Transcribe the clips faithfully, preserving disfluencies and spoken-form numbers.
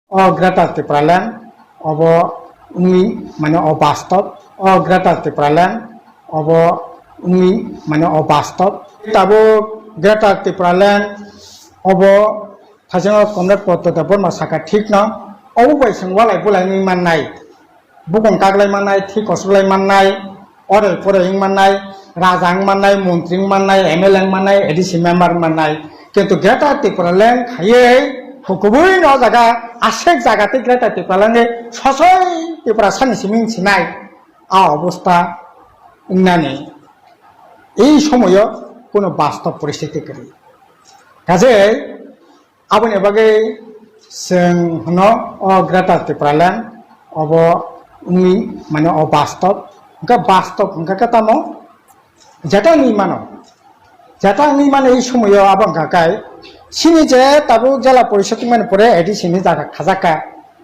O Greater Tipraland obo wngwi mane o bastob, o Greater Tipraland obo wngwi mane o bastob. Tabuk Greater Tipraland obo thaichano Comrade Poddo Debbarma saka thikno, obo bai chwng walai bulai wngwi mannai. Bukung kaglai mannai, thwi kosoklai mannai, oroi poroi wng mannai, raja wng mannai, montri wng mannai, M L A wng mannai, A D C member wng mannai. Kintu Greater Tipraland khaiwi hukubui no o jaga, aswk jaga tei Greater Tipraland ni sosoi Tiprasa ni simi wng sinai a obostha wngnani. Ei somoyo kuno bastob poristhiti kwrwi. Kajei Aboni bagwi chwng hwno o Greater Tipraland obo wngwi mane o bastob. Hwnkhe bastob hwnkhe khe tamo? Jeta wngwi mano. Jeta wngwi mano ei somoyo abo hwnkha khe chini je tabuk jela porishod wngmani pore A D C ni jaga khajakha.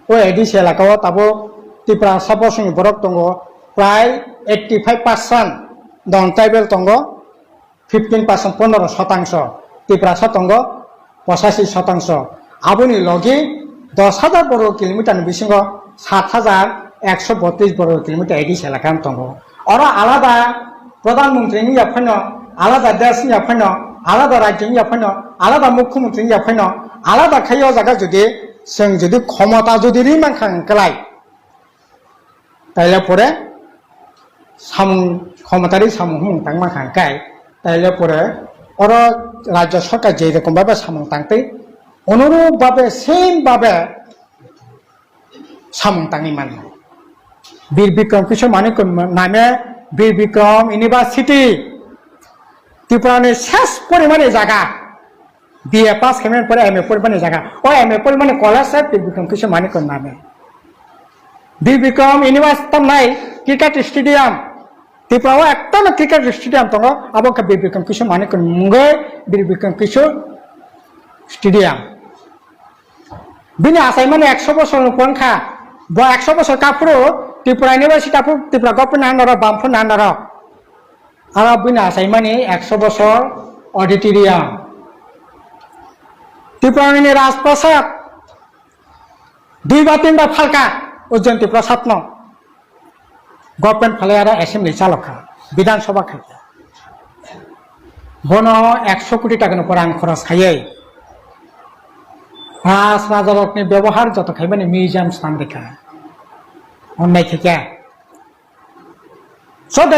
O A D C elaka o tabuk Tiprasa bosongni borok tongo prai eighty five percent non tribal tongo. Fifteen percent, pondro sotangso, Tiprasa tongo pochashi sotangso. Aboni logi dos hajar borgo kilometer ni bisingo sat hajar ekso botris borgo kilometer A D C elaka wng tongo. Oro alada Pradhan Mantri wngya phaino, alada desh wngya phaino, alada rajyo wngya phaino, alada Mukhyamantri wngya phaino, alada khai o jaga jodi chwng jodi khomota jodi ri mankha hwnkhe lai, taile pore samung khomotari samung humung tangma kha hwnkhe, taile pore oro rajyo sarkar je rokom babe samung tangtwi, onurup babe, same babe samung tangwi mannai. Bir Bikram Kishore Manikya name Bir Bikram University, Tripura ni ses porimani jaga. B A pass khaimani pore M A porimani jaga. O M A porimani college se Bir Bikram Kishore Manikya name. Bir Bikram University tamnai cricket stadium. Tripura o ekta no cricket stadium tongo. Abo khe Bir Bikram Kishore Manikya mungwi Bir Bikram Kishore Stadium. Bini achaimani ekso bosor ni pon kha. Bo ekso bosor kaphuru Tripura University taphuru Tripura government ni under o, Bamphor ni under o. Aro bini achaimani ekso bosor auditorium. Tripura ni Rajprasad dui ba tin ba phalka Ujjain Tiprasad no. Government phalai aro assembly chalok kha, Bidhan Sabha khai kha. Bono ekso koti taka ni pora ang khoros khaiwi Raj rajarokni bebohar joto khaimani museum swnam rikha. Onnai khe kya? So that